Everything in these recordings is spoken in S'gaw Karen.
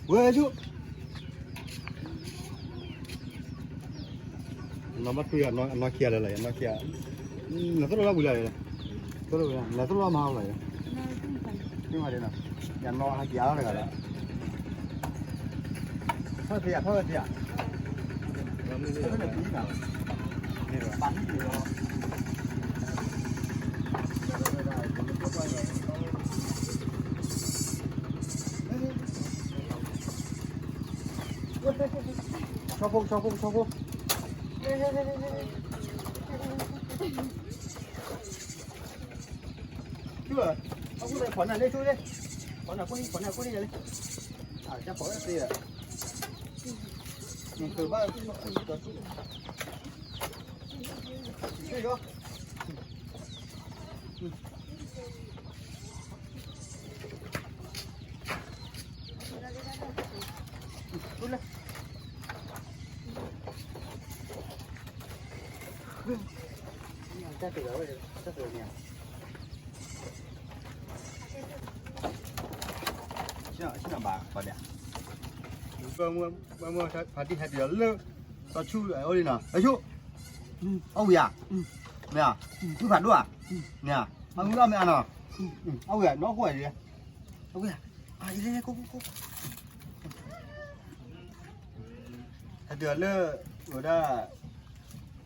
ဝဲဆူ နီၢ်မၤထွံၣ် အနီၢ်ခံဂၤလၢာ်လီၤ အနီၢ်ခံဂၤ, နသိၣ်လိလီၤဝံၤလီၤ, သိၣ်လိဝံၤလီၤ နသိၣ်လိမၤဟါလီၤ, မၤဒ်နီၤ, ယနီၢ်ဟဲက့ၤအါထီၣ်တဂၤလီၤ, ထီၣ်သ့ယၤ ထီၣ်ဝဲသ့ယၤ, ပာ်နံၣ်လီၤ ဆီဖိ ဆီဖိ ဆီဖိ, အဃိသတး ဖီၣ်နၤလၢဆိလံ, ဖီၣ်နၤကိၣ်လံ ဖီၣ်နၤကိၣ်လံယၤလံ, အကဖီၣ်ဝဲသ့, နဘၣ်, ဘၣ်မုၢ်ဖါတံၢ်ဟဲတုၤလၢ စီၤဆူၣ်အိၣ်လံနီၤ, အဆိ, အီၣ်ဝံၤဧါ, မ့ၢ်ဧါ, ဝံဖးဒိၣ်ဧါ, မ့ၢ်ဧါ, အီၣ်ဝံၤအီၣ်မ့ၢ်အါနီၤ, အီၣ်ဝံၤဧါ နီၢ်ခိၣ်ဧါ, အီၣ်ဝံၤဧါ, အါ ဟဲတုၤလၢ ဝဲဒၣ်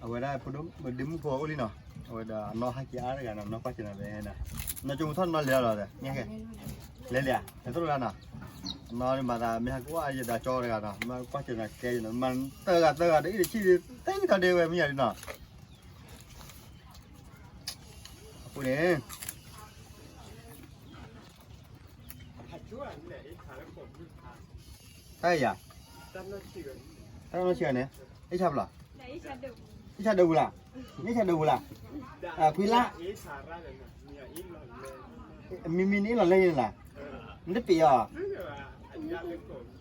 အဝဲဒၣ် ဖိဒိၣ်မုၣ်ဖိအိၣ်လံနီၤ, အဝဲဒၣ်အနီၢ်ဟဲက့ၤအါတဂၤနီၤ, နီၢ်ကွၢ်စၢၤနၤ, နီၢ်ကၠိမုၢ်ထီၣ်နီၢ်လဲၤလီၤလီၤ, လဲၤလံဧါ, လဲၤသိၣ်လိလၢနီၤ, အနီၢ်မၤသးမ့ၢ်ဟဲက့ၤအါယဒၣ်ကၠီတဂၤနီၤ, မ့ၢ်ကွၢ်စၢၤနၤကဲနီၤ, မၤတဂၤသၢဂၤဒီးအံၤတဆံး သ့ကထီၣ်ဒ့ဝဲမ့ၢ်ယၤလံနီၤ, အဃိန့ၣ် တၢ်ယၤ, တၢ်နီၢ်ဆံးန့ၣ်, အ့ၣ်ဆါဖျီ, အ့ၣ်ဆါဒၢပူၤလၢ်, အ့ၣ်ဆါဒၢပူၤလၢ်, ခွံလါ, မ့မ့ၢ်နအ့ၣ်လီၤလဲၢ်န့ၣ်လၢ်, နတပ့ၤအီၤ,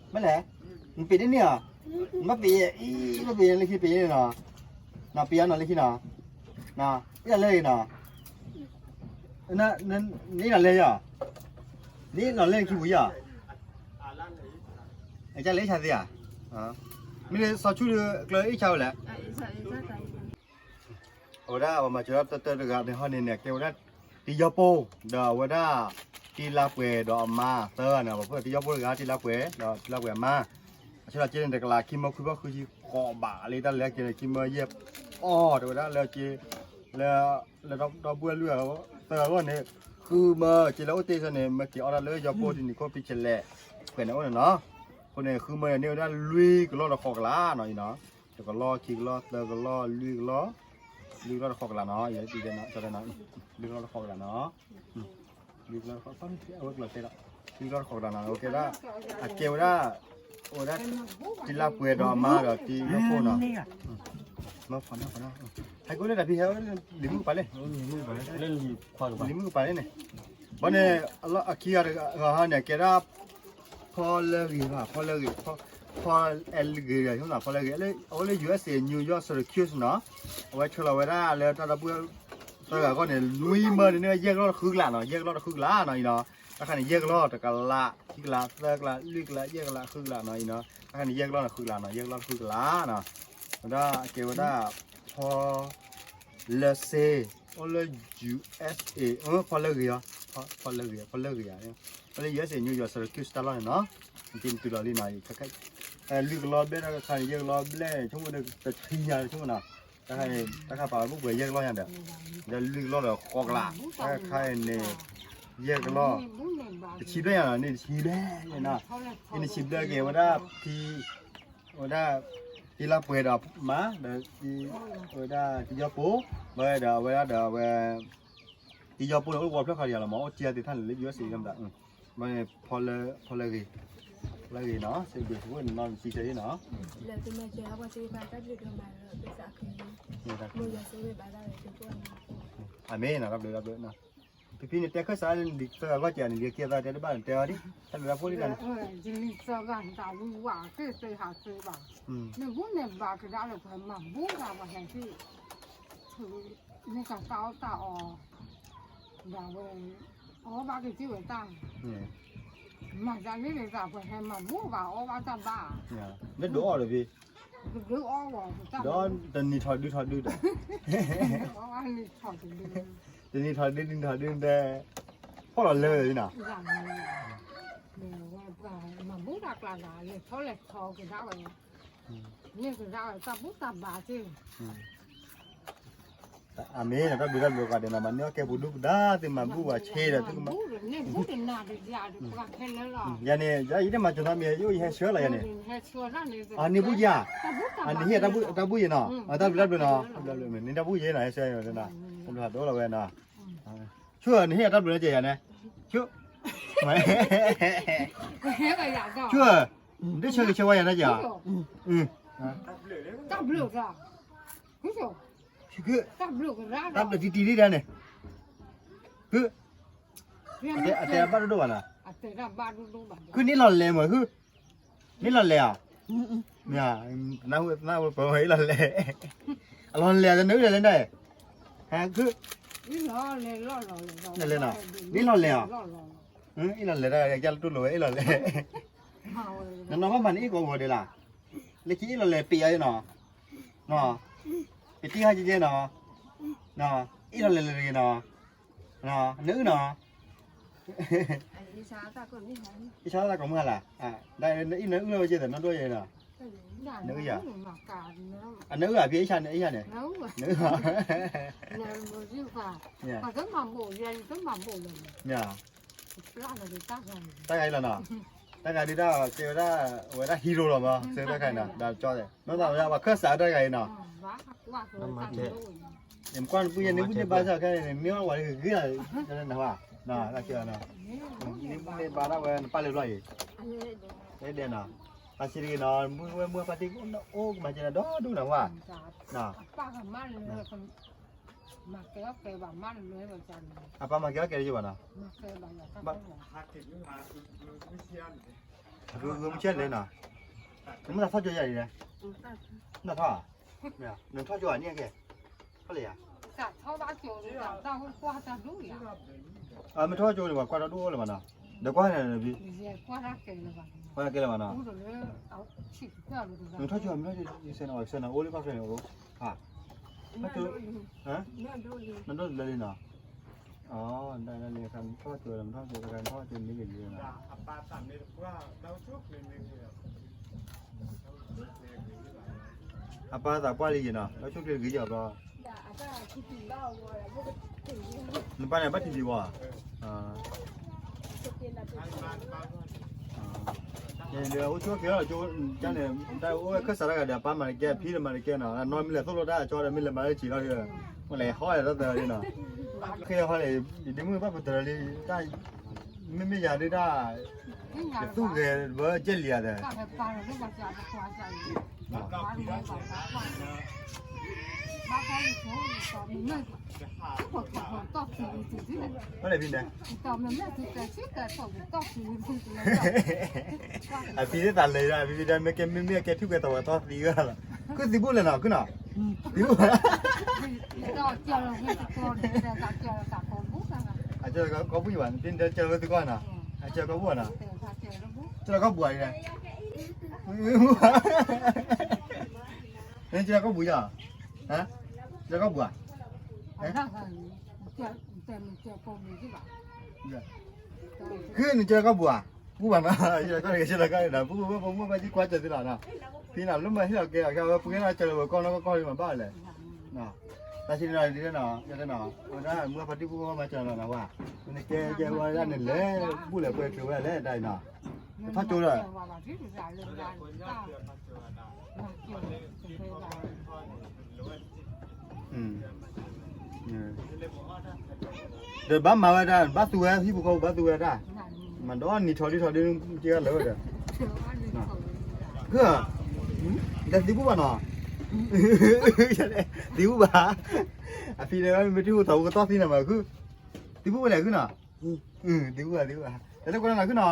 မ့ၢ်လဲၣ်, နပ့ၤဒ်န့ၣ်အီၤ, နဘၣ်ပ့ၤအံၤ, ဘၣ်ပ့ၤလၢခံပ့ၤန့ၣ်နီၤ, နပ့ၤအီၤနီၤလၢခံနီၤ, အ့ၣ်လီၤလဲၢ်နီၤ, နအ့ၣ်လီၤလဲၢ်ယီၤ, နအ့ၣ်လီၤလဲၢ်ခံပူၤယီၤ, အကလဲၣ်အ့ၣ်ဆါသ့ဧါ, မ့ၢ်လၢစီၤဆူၣ်ဒီးကျၢၢ်အ့ၣ်ဆါဝဲလဲၣ် အဝဲဒၣ်ပှၤမၤစၢၤတၢ်တၢတဂၤန့ၣ်ဟီန့ၣ်န့ၣ် ကဲဝဲဒၣ် တံယီပိၢ် ဒီးအဝဲဒၣ် တံလါပှဲၤဒီးအမါသၢဂၤန့ၣ် ပှၤဖိတံယီပိၢ်တဂၤ တံလါပှဲၤ ဒီးတံလါပှဲၤအမါ, အဆၢလီၤက့န့ၣ် တကလးခံမၢခွံဘီၣ်ဃုဆံဃိးဘးလံ တၢ်လဲၤက့န့ၣ် ခံမၢယဲၢ်အီၣ် တဲဝဲဒၣ်လၢက့ လၢ လၢဒီပုၢ်ဝဲၢ်လွံၢ်ဂၤသၢဂၤအဂီၢ်န့ၣ် ဃုမၢက့လၢအိၣ်တ့ၢ်ဆၢန့ၣ် မၢက့ၤအီၣ်တၢ်လၢယီပိၢ်တနံၤခိၣ်ဖံဆဲးလဲး ပှဲၤန့ၣ်အိၣ်န့ၣ်နီၤ, အဃိန့ၣ် ဃုမၢန့ၣ်န့ၢ်ဝဲဒၣ်လွံၢ်ကလီၢ်ဒီးဃိးကလးနီၤအံၤနီၤ, တကလီၢ်ခံကလီၢ်သၢကလီၢ်လွံၢ်ကလီၢ်, လွံၢ်ကလီၢ်ဒီးဃိးကလးနီၤ, လွံၢ်ကလီၢ်ဒီးဃိးကလးနီၤ, လွံၢ်ကလီၢ်ဒီးဃိးကလးနီၤ, လွံၢ်ကလီၢ်ဒီးဃိးကလးနီၤ, အကဲဝဲဒၣ် အကဲဝဲဒၣ် အိၣ်ဝဲဒၣ် တံလါပှဲၤဒီးအမါဒီးတံလီၤဖိနီၤ, ဟဲက့ၤလၢတၢ်ဖံးဟဲ လံၤမုၣ်ကပၤလဲၣ်, လံၤမုၣ်ကပၤလဲၣ်န့ၣ်, ဘီန့ၣ် အခံဂၤတဂၤဟီန့ၣ် ကဲဒၣ် ဖီလၢဂ့ၤဘၣ် ဖီလၢဂ့ၤ ဖီအဲလဂ့ၤ ဖီလၢဂ့ၤ အအိၣ်လၢ ယူၢ်အက်စ်အ့ New York Syracuse နီၤ, အဝဲဆှၢလီၤဝဲဒၣ်လၢတၢ်ဒီပုၢ်ဝဲၢ်သၢဂၤအဂီၢ်န့ၣ် လွံၢ်မၢန့ၣ်န့ၢ်ဝဲယဲၢ်ကလီၢ်ဒီးဃုကလးနီၤ, ယဲၢ်ကလီၢ်ဒီးဃုကလးနီၤအံၤနီၤ, တၢ်ခါန့ၣ် ယဲၢ်ကလီၢ် တကလး ခံကလး သၢကလး လွံၢ်ကလး ယဲၢ်ကလး ဃုကလးနီၤအံၤနီၤ, တၢ်ခါန့ၣ် ယဲၢ်ကလီၢ်ဒီးဃုကလးနီၤ, ယဲၢ်ကလီၢ်ဃုကလးနီၤ, ဝဲဒၣ်အကဲဝဲဒၣ် ဖီ လၢစ့ အိၣ်လၢ ယူၢ်အက်စ်အ့ ဖီလၢဂ့ၤအီၤ, ဖီလၢဂ့ၤ ဖီလၢဂ့ၤဧါ, အိၣ်လၢ ယူၢ်အက်စ်အ့ New York Syracuse တၢ်လီၢ်န့ၣ်နီၤ, နက့ၤနတုၤလီၤလံနီၤ, လွံၢ်ကလီၢ်ဘျဲၣ် တၢ်ခါန့ၣ် ယဲၢ်ကလီၢ်ဘျဲၣ် ဆိကမိၣ်ဒီး တဆံညါဆိကမိၣ်နီၤ, တၢ်ခါန့ၣ် တၢ်ခါပာ်ဝဲဘူးပှဲၤယဲၢ်ကလီၢ်ညါဒီး, ဒီးလွံၢ်ကလီၢ်ဒီးဃိးကလး, တၢ်ခါန့ၣ် ယဲၢ်ကလီၢ်, တဆံဘျဲၣ်ညါနီၤ, န့ၣ်တဆံဘျဲၣ်န့ၣ်နီၤ, အ့ၣ် နဆံဘျဲၣ်က့ၤဝဲဒၣ်ဖံ ဝဲဒၣ် တံလါပှဲၤဒီးမါ ဒီး ဝဲဒၣ်တံယီပိၢ်, ဘၣ်ဒီးအဝဲဒၣ်ဒီးအဝဲ တံယီပိၢ်န့ၣ် အိၣ်ဝီဖျၢၣ်ခီဒံးလီၤမး အိၣ်တံသ့ၣ်တဖၣ်န့ၣ်လၢ ယူၢ်အက်စ်အ့ မး, ဘၣ်န့ၣ် ဖီလၢဂ့ၤ, ဖီလၢဂ့ၤနီၤ, စံးဘျုးစံးဖှိၣ်နီၤ နစံးဆၢအံၤနီၤ, အၤမ့ၣ်နီၤ, တၢ်ဘျုးတၢ်ဘျုးနီၤ. ဖံန့ၣ်တဲခၢၣ်စးလၢနဒ်သၢဂၤဂီၢ်ကဲန့ၣ် ဒ်ကဲသးတဲတဘၣ်န့ၣ် တဲအီၤဒ် တၢ်ဘျုးတၢ်ဖှိၣ်လံတၢ်န့ၣ် ယလံၤသၢဂၤတၢ်ဝံၤဝဲသ့ၣ်သ့ၣ်ဟးသ့ဘၣ်, မ့ၢ်ဘူၣ်န့ၣ်ဘၣ်ကဒါလၢပှၤမၤဘူၣ်တၢ်ပှၤဟဲသ့ၣ်, မ့ၢ်ကတၢ်အီၣ်တၢ်အီ, ဒၣ်ဝဲ, အီၣ်ဘၣ်က့ၤက့ၤဝဲတၢ်, မၤတၢ်န့ၣ်ဒ်သိးပှၤဟဲမၤဘူၣ်ဘၣ်အီၣ်ဘၣ်တၢ်ဘၣ်, မ့ၢ်ဒုးအီၣ်ဒီးဖံ ဒီးတနံၤထီၣ်ဒုးထီၣ်ဒုးဒီး, တနံၤထီၣ်ဒုးတနံၤထီၣ်ဒုးဒီး, ဖီၣ်လီၤလၢဝဲနီၤ, မၤဘူၣ်တၢ်ကျါဂၤ လဲၤထီၣ်လဲၤထီကဒါဝဲ, န့ၣ်ကဒါဝဲ တၢ်ဘူၣ်တၢ်ဘါသ့ၣ် အမ့ၢ်တၢ်ဘျုးတၢ်ဘျုးပှၤဒဲးနီၤ မၤန့ၢ်အီၣ်ကဲပူၤဒူပဒါသ့ၣ်မၤဘူၣ်ဝဲဆ့ဒီးသုကမၤ, ယၤန့ၣ် ယၤအံၤတမၤကၠီၤသးမံၤ ယအိၣ်ယဟဲဆှၢလီၤယၤန့ၣ်, န့ၢ်ဘူၣ်ယၤ, နဟ့ၣ်တၢ်ဘူၣ်ယဲနီၤ, တၢ်ဘျုးတၢ်ဘျုးနီၤ, တၢ်ဘျုးတၢ်ဘျုးနီၤ ဟဲဆှၢယၤန့ၣ်, တၢ်ဘျုးဟးဒိၣ်လီၤဝဲနီၤ, ဆူၣ် နဟ့ၣ်တၢ်ဘျုးနီၤကဲယၤန့ၣ်, ဆူၣ် ဆူၣ် ဒ်ဆၢဂ့ၤဆၢဝါယၤနီၤကဲ, တၢ်ဘျုးတံၢ်တံၢ်ဒ်ဒၣ်န့ၣ်, အတဲဘၣ်ဒိၣ်ဒိၣ်ဘၣ်နီၤ, ခုန့ၣ်လီၤလဲၤမးခု, န့ၣ်လီၤလဲၤဧါ, နဝဲပဝဲအ့ၣ်လီၤလဲၤ, အလီၤလဲၤတနၢ်အုၣ်လဲၤလဲၤန့ၣ်, ဟဲခု, လဲၤလဲၤနီၤ, န့ၣ်လီၤလဲၤဧါ, အ့ၣ်လီၤလဲၤတၢ်ကလၢတူၢ်လိာ်ဝဲအ့ၣ်လီၤလဲၤ, နနီၢ်ဘၣ်မၤန့ၢ်အ့ၣ်ကီးဂီၤဒဲးလၢ်, လၢခံအ့ၣ်လီၤလဲၤပ့ၤအီၤနီၤ, ပတံၢ်ဟါကဲကဲနီၤ, အ့ၣ်လီၤလဲၤလဲၤတဂ့ၤနီၤ, နအုၣ်နီၤ, အ့ၣ်ဆါတၢ်ကိးမုၢ်ဟါလၢ်, နအုၣ်လီၤဝဲကဲသးနီၢ်ဒိၣ်ယဲနီၤ, နအုၣ်ယၤ, အနအုၣ်ဧါဖံအ့ၣ်ဆါန့ၣ်, အ့ၣ်ဆါန့ၣ်, နအုၣ်ဧါ, မ့ၢ်ဧါ, တၢ်ဂၤအံၤလီၤနီၤ, တၢ်ဂၤဒုးတၢ်ကဲဝဲဒၣ်, ဝဲဒၣ် hero လီၤမး စဲတၢ်ဂၤအံၤနီၤ ဒီးကၠီ, နီၢ်သးဝဲဒၣ်ပှၤခၢၣ်စးတၢ်ဂၤအံၤနီၤ, နကွၢ်နပုၢ်ယဲန့ၣ် မုၢ်န့ၢ်ဘါစၢ်ခဲအံၤန့ၣ် မ့ၢ်အီၣ်ဝဲဂ့ၤဂ့ၤလီၤ, နဟါ, နမုၢ်န့ၢ်ဘါဒၣ်ဝဲနပၢ်လၢဘျီအံၤ, တဲဒဲးနီၤ, အဆံးတဂ့ၤနီၤ မုၢ်ဝဲမုၢ်ပၢ်တံၢ်အိၣ်ကမၤကဲနီၤဒီဒူၣ်နီၤဝဲ, အပၢ်မၤကဲအီၣ်ကဲဘၣ်မးလၢလၢပှၤကန့ၣ်, အပၢ်မၤကဲအီၣ်ကဲတယုၢ်ဘၣ်နီၤ, ဂုာ်ဂုာ်မုၢ်ဆ့ၣ်လဲၣ်နီၤ, နမ့ၢ်သးထီၣ်ကၠိယၤအံၤလဲၣ်, နထီၣ်, နထီၣ်ကၠိအန့ၣ်ကဲ, ထီၣ်လၢယၤ, မ့ၢ်ထီၣ်ကၠိန့ၣ် ပှၤကွၢ်တၢ်ဒိၣ်အိၣ်လၢၤဘၣ်နီၤ, ဒီးကွၢ်န့ၣ်, ကွၢ်ကဲလၢၤဘၣ်နီၤ, မ့ၢ်ထီၣ်ကၠိ, မ့ၢ်ထီၣ်ကၠိ ယဆဲးနီၤ အိၣ်လၢဘၣ်ဖဲန့ၣ်, နဒိၣ်လၢလံနီၤ, နထီၣ်ကၠိဒီး မ့ၢ်ထီၣ်ကၠိတခါ မ့ၢ်ထီၣ်ကၠိန့ၣ်လံနီၤ, အပၢ်သးပှၢ်လံယဲနီၤ လၢဆိၣ်ချ့ဂ့ၤယီၤဘျီ, နပၢ်န့ၣ်ဘၣ်ထံၣ်ဒံးဝဲ, ဒီးအိၣ်ဆိၣ်က့ၤလီၤ ကၠိန့ၣ် တၢ်အိၣ်ဝဲခၢၣ်စးတၢ်ဂၤဒီး အပၢ်မၤတကဲ အဖံတမၤတကဲနီၤ နီၢ်မ့ၢ်လဲၤသိၣ်လိတၢ်အကၠီဒီး မ့ၢ်လဲၤမၤလၢကံၤလီၤဒီး မ့ၢ်လဲၤဟီၣ်ဒီးတၢ်သၢဒီးနီၤ, ခဲအံၤဟီၣ်န့ၣ် ယဒ့မုၣ်ဘၣ်ပတၢၢ်လံ, တၢ်, မ့မ့ၢ်ယၤဒုးတၢ်, ယသူၣ်ဂဲၤဘၢကဲလံဧါဒီး ဘၣ်လဲၣ်ဖံန့ၣ်, အဖံသ့ၣ်သးလဲၤဒီး အဖံဖံဒီး မ့ၢ်ကဲမ့မ့ၢ်အကဲထူၣ်ကဲသးဝဲသီသံဂၤလီၤ, ခုသံဘူၣ်လဲၣ်နီၤ ခုနီၤ, သံဘူၣ်, အကၢကီၢ်ဘူၣ်ဘၣ်, ဖံန့ၣ်တဲကၢဝဲသကိးနီၤ, အကၢကီၢ်ဘူၣ်ဘၣ်နီၤ, ကၢကီၢ်ဘူၣ်ဘၣ်, နကၢကီၢ်ဘူၣ်ယါ, ကၢကီၢ်ဘူၣ်ဧါ, ခုနကၢကီၢ်ဘူၣ်ဧါ, ဘူၣ်ဘၣ်နီၤ, ကၢကီၢ်ဘူၣ်ဧါ, ဖံန့ၣ် လၢမၤဟ့ၣ်လီၤကဲအီၤ ဝဲပှဲၤလၢကၢလၢပှဲၤကီၢ်နီၢ်ကီၢ်ကီၢ်လံမးဘၣ်လဲၣ်, တၢ်ဆံးန့ၣ်ဒ်နီၤ, ဝဲဒၣ်မုၢ်ဖါတံၢ်ဖိမၤစၢၤလီၤနီၤဝဲ, နကဲကဲဝဲဒၣ်န့ၣ်လဲၤ, ဘူၣ်လဲၤပှဲၤချုးဝဲလဲၣ်တၢ်အံၤနီၤ, နထီၣ်ကၠိဒီး ဒီးဘၣ်မၤဝဲဒၣ် ဘၣ်သူဝဲဟံၣ်ဖိဃီဖိဘၣ်သူဝဲတၢ်, မၤဒီးနံၤထီၣ်ဒ်ထီၣ်ဒ်က့လၢာ်ဝဲဒီး, ဒီးသံဘူၣ်ဘၣ်နီၤ, သံဘူၣ်ဘၣ်, အဖံတဲဝဲမ့ၢ်ထံၣ်ဟူသးဟူကတီၢ်သံန့ၣ်မးခု, သုပုၢ်ဝဲလဲၣ်ဂုၢ်နီၤ, သုပုၢ်ဂၤ သုပုၢ်ဂၤ, တၢ်တကွၢ်နီၤဂုၢ်နီၤ,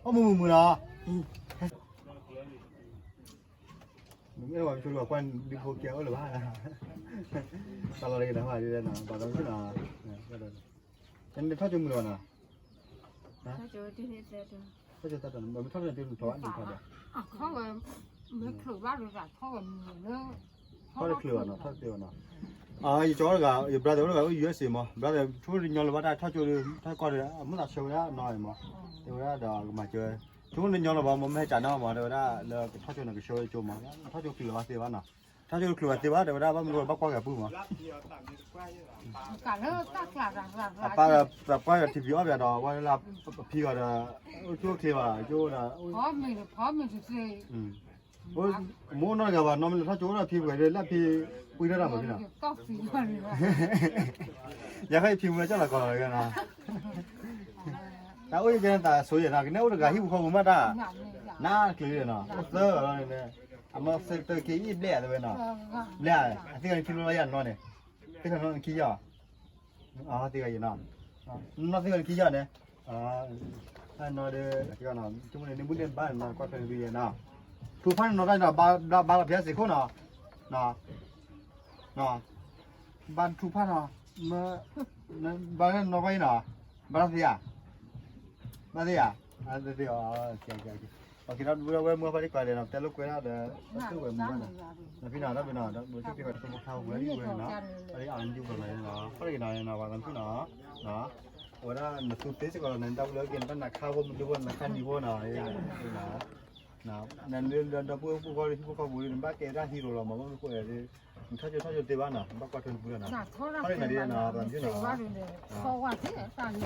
အိၣ်မုာ်မုာ်မုာ်နီၤ, မ့ၢ်ဝဲဆိကမိၣ်ကွၢ်ဒုဖိကဲအိၣ်လၢၤဘၣ်, တၢ်လီၤတဂ့ၤနီၤ, ဘၣ်သးမုာ်နီၤ, ထီၣ်ကၠိမုာ်လၢၤဘၣ်နီၤ, ထီၣ်ကၠိတၢ်တီၤန့ၣ် မ့ၢ်ထီၣ်ကၠိတၢ်တီၤန့ၣ် ထီၣ်ဒီး ထီၣ်တချုးဘၣ်နီၤ, ထီၣ်တချုးဘၣ်နီၤ, ထီၣ်တသ့ဘၣ်နီၤ, ယကၠီတဂၤ ယ brother အိၣ်တဂၤအိၣ် ယူအက်စ်အေ မး brother ဆိကမိၣ်တညီလၢၤဘၣ်တၢ်ထီၣ်ကၠိဒီး ထီၣ်ကီၢ်ဒီး အမ့ၢ်သးဆှၢဝဲဒၣ်နီၤအံၤမး, တဲဝဲဒၣ်ဒီးကမၤစၢၤ, ဆိကမိၣ်တညီလၢၤဘၣ် မ့ၢ်မ့ၢ်ဟဲကၠးနီၤမး တဲဝဲဒၣ်လၢကထီၣ်ကၠိန့ၣ် ကဆှၢဝဲကၠိမး, ထီၣ်ကၠိချုးလၢၤဘၣ်သ့ဘၣ်နီၤ, ထီၣ်ကၠိချုးဘၣ်သ့ဘၣ် တဲဝဲဒၣ်ဘၣ်မနုၤဘၣ်ကွၢ်က့ၤအပုၢ်မး အပၢ်ဒီးသးပှၢ်ယွၤထံဖံးအီၣ်ပၠးဒီး ဝဲလၢအဖံဂီၤဒီး အိၣ်ကၠိချ့ဘၣ် ကၠိဒီး မိၢ်နီတဂၤဘၣ် နီၢ်မ့ၢ်လဲၤထီၣ်ကၠိဒီးဖံပှဲၤဒီး လၢအဖံပှံထီၣ်တၢ်မၤဖံနီၤ, ယၤခါအံၤဖံမုၢ်လၢကၠီလီၤကီးလီၤနီၤ, တၢ်အိၣ်ယဲၢ်ကဲနသးဆိယဲၢ်နီၤ ကနဲအိၣ်တဂၤဟံၣ်ပူၤဃီပူၤမးတၢ်, နါတချုးဒီးနီၤ အိၣ်သၢဂၤလီၤန့ၣ်, အမ့ၢ်သၢကတၢၢ်က့ၤအံၤဘျဲၣ်အသဝဲနီၤ, ဘျဲၣ်, အသ့ၣ်ဂၤန့ၣ်ဖံဖျိလီၤယၤနီၤန့ၣ်, သ့ၣ်ခါနီၤနခံယီၤ သ့ၣ်ဂၤယဲၢ်နီၤ, နီၢ်သ့ၣ်ဂၤနခံယီၤန့ၣ်, နီၤဒီး ဆိကမိၣ်န့ၣ် န့ၢ်ဘူၣ်န့ၢ်ဘါန့ၣ်နီၤ ကွၢ်ထွဲန့ၢ်သုယဲၢ်နီၤ, ထူဖးန့ၣ်နီၤတၢ်နီၤ ဘါလီၤဖဲစ့ၢ်ခိၣ်နီၤ, ဘါထူဖးနီၤ, ဘါနီၤကွၢ်အံၤနီၤ, ဘါတၢ်သ့ဧါ, ဘါသ့ဧါ, သ့အီၤ, ပက့ၤထီၣ်ဝဲမုၢ်ဖါတံၢ်ကွၢ်လဲၣ်နီၤ ပတဲလိာ်ကွဲဒၣ်ဒီး ပသုဝဲမုၢ်ဘၣ်နီၤ, နဖံနီၤ တၢ်ဘျုးနီၤ ဒီးဘျုးဆိၣ်က့ၤပှၤတၢ်ဖိခါဝဲဒၣ်ဝဲနီၤ, အအီၤနဒုပှၤမၤနီၤ ဖီၣ်တဂ့ၤနီၤ ပှၤသးမုာ်နီၤ, အဝဲဒၣ်နသူသ့စ့ၢ်ကီးလီၤ နတၢ်ဘျုးက့ၤ နတၢ်နၤခါဖိမုၢ်ဒိဖိ နခါနံၤဖိနီၤ, နလၢဒီပုၢ်ဝဲၢ်ဖိဃီဒီး ဟံၣ်ဖိဃီဖိဒီး နဘၣ်ကဲတၢ်ဟံးရိၤလီၤမး မ့ၢ်မနုၤဃိလဲၣ်ဒီး နထီၣ်ကၠိထီၣ်ကၠိသ့ဘၣ်နီၤ နဘၣ်ကွၢ်ထွဲနပုၢ်လီၤနီၤ, ဖီၣ်တဂ့ၤနီၤဒ်နီၤ ပှၤသးမုာ်နီ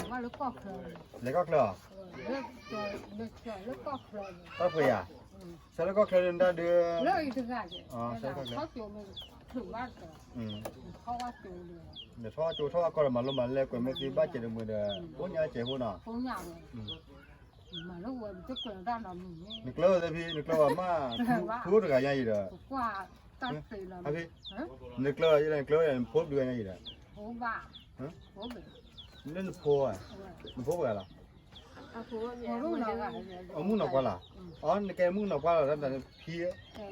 ၤ, လဲၤကီၢ်ချၢအီၤ, တၢ်ပှ့ၤယၤ, ဆၢလၢကီၢ်ချၢန့ၣ်တၢ်ဒုး, နထီၣ်ကၠိထီၣ်ကီၢ်ဒီးမၤလိမၤလဲကွဲးမ့ၢ်သ့ဘၣ်စဲးတမုာ်ဒီး ကိးညါစဲးဖိနီၤ, နကျၢၤဝဲသ့ၣ်ဖံ နကျၢၤဝဲမး, ဖိတဂၤညါအံၤဒီး, ဖံ, နကျၢၤဝဲ နဖိတဂၤညါအံၤဒီး, လၢနဖိ, နဖိပှဲၤလီၤ, အမုၣ်နီၢ်ပှၢ်လီၤ, အီ နကဲမုၣ်နီၢ်ပှၢ်လီၤ ဖ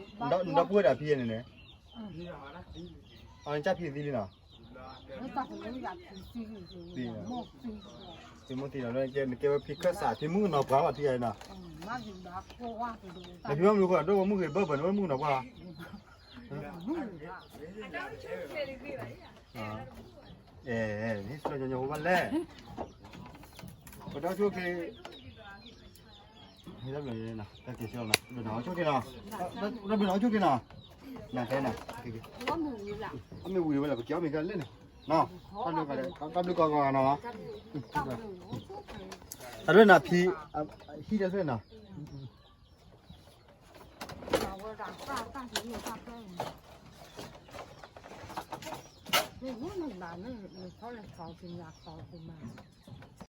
ံ, နဒီပုၢ်ဝဲၢ်ဒီးဖံန့ၣ်န့ၣ်, အီ နကၢ်ဖံသံလံနီၤ သံ, သံမ့ၢ်သံလီၤ နကဲဝဲဖံခၢၣ်စး ဖံမုၣ်ကနီၤပှၢ်လီၤ ဖံအံၤနီၤ, နဖံဘၣ်မနုၤဃိ ဒိၣ်မုၣ်ဂ့ၤဘၢဘၢန့ၣ် ဝဲမုၣ်ကနီၤပှၢ်လီၤ, အဲ ဟံးစၢ်ညီညီဖိဘၣ်လဲၣ်, ပတၢ်အိၣ်ဆူၣ်အိၣ်ချ့, တၢ်ဘျုးနီၤ တၢ်ဘျုးနီၤ အိၣ်ဆူၣ်ချ့နီၤ, တၢ်ဘျုးနီၤ အိၣ်ဆူၣ်ချ့နီၤ, နတဲနီၤ, အမ့ၢ်ဝံၤဝဲလၢ ပကဲအီၣ်မ့ၤကလဲၣ်န့ၣ်, တၢ်ဘျုးကီးကီးနီၤ, တၢ်ဘျုးနီၤဖံ, ဟံးတၢ်ဆွဲနီၤ, အဝဲဒၣ်တၢ်တၢ်ဟံးန့ၢ်တၢ်ဖဲန့ၣ်, မ့ၢ်မ့ၢ်နၤန့ၣ် နထီၣ်လဲၤကီးက့ၤညါကီးက့ၤမး,